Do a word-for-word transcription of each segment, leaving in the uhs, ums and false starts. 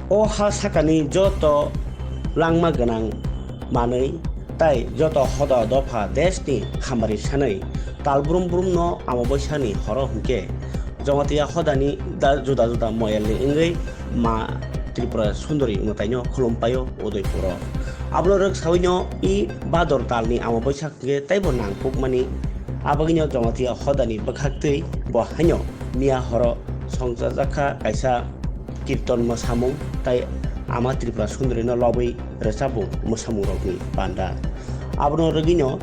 O ha sakani joto langma gwnang manwi tei joto hoda dopha deshni hamari sanwi tal brum brumno Amaboisani horo hwnkhe Jamatia hodani da-, juda juda moyalni wngwi ma Tripura Sundori mwtaino khulum paio Udaipuro. Abono rwk sawino i bador talni Amaboisa hwnkhe teibo nangkukmani. Abagwino Jamatia hodani bwkhaktwi bo haino miya horo songchajakha kaisa kirton mwsamung tei Ama Tripura Sundorino lobwi rwchapmung mwsamungrokni panda. Abono rwgwino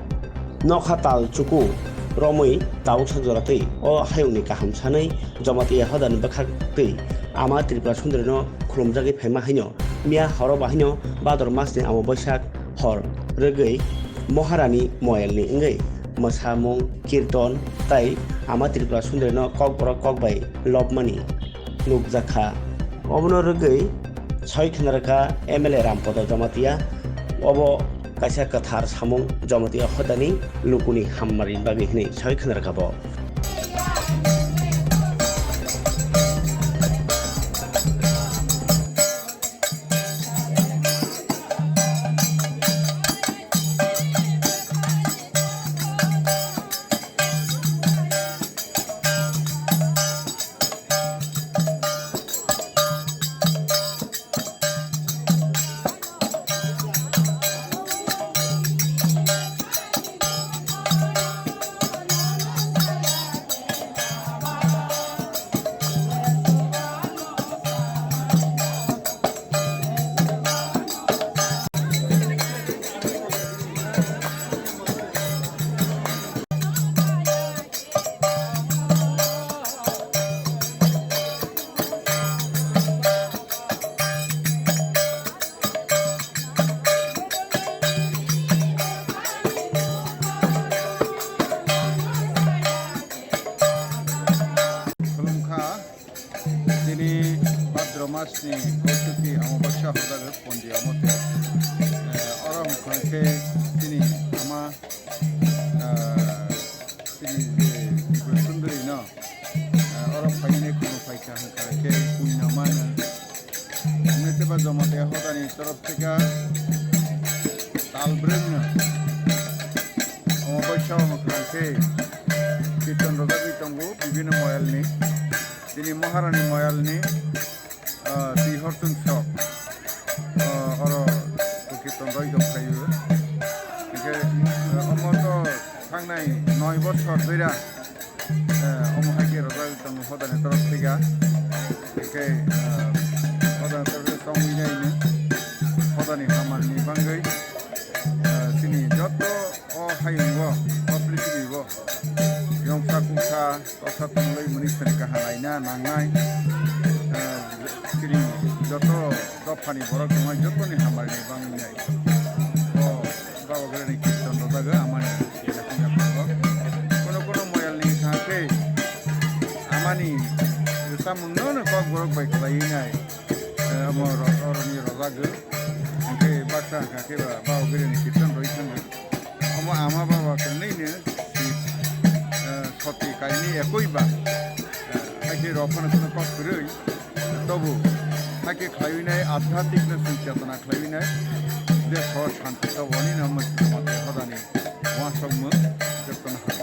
nokha tal chuku romwi tabuksa joratwi o hayungni kaham sanwi Jamatia hodani bwkhaktwi Ama Tripura Sundorino khulumjagwi phaima haino miya horo bahaino Bador masni Amaboisa hor rwgwi Moharani moyalni wngwi mwsamung, kirton tei Ama Tripura Sundorino kokborok kokbai lobmani nukjakha. Obono rwgwi soi khna rwkha M L A Rampada Jamatia, obo kaisa kwthar samung Jamatia hodani lukuni hamari bagwi hwnwi soi khna rwkha bo. Khulumkha, tini Bhadra masni Kaushiki Amabasya hojago pondi omote. Eh, oro hwnkha khe tini ama, eh, tini je Tripura Sundori no, eh, oro phainai khunu phaikha hwnkha khe puina mano. Hwnwi teibo Jamatia hodani torof theka tal brwino Amabasya hwnkha khe kirtan rwjagwi tongo bibino moyalni. Tini Moharani moyalni, ah, twi hor chwng sok, ah, oro kirtan rwjak phaio. Hwnkhe, ah, omo to thangnai noi bosor doira, eh, omo hai khe rwjagwi tongo hodani torof theka. Hwnkhe, ah, hodani torof theka chongwi naino hodani hamalni bagwi, ah, chini joto o hayungo, o prithibibo yongsa kuksa Toksa tongwi mwnwi sani kaham laina nangnai, eh, chini joto dophani borok tongnai jotoni hamari ni bangwi nai. O Baba Gurani kirtan rwjago amani kono kono moyal ni thangkhe amani samung no no kok borok bai kwlaiwi nai. Eh, omo ro-, oroni rwjago. Hwnkhe baksa hwnkha khe ba Baba Gurani kirtan rwi thango. Omo ama baba kwrwini si, eh, soti kaini ekoi ba, eh, haikhe rok phano kheno kok kwrwi, tobo haikhe khlaiwi nai, adhyatmik no chwng chetona khlaiwi nai, desh o shanti toboni no mwchwng tongma tei hodani uansukmung jotono hai.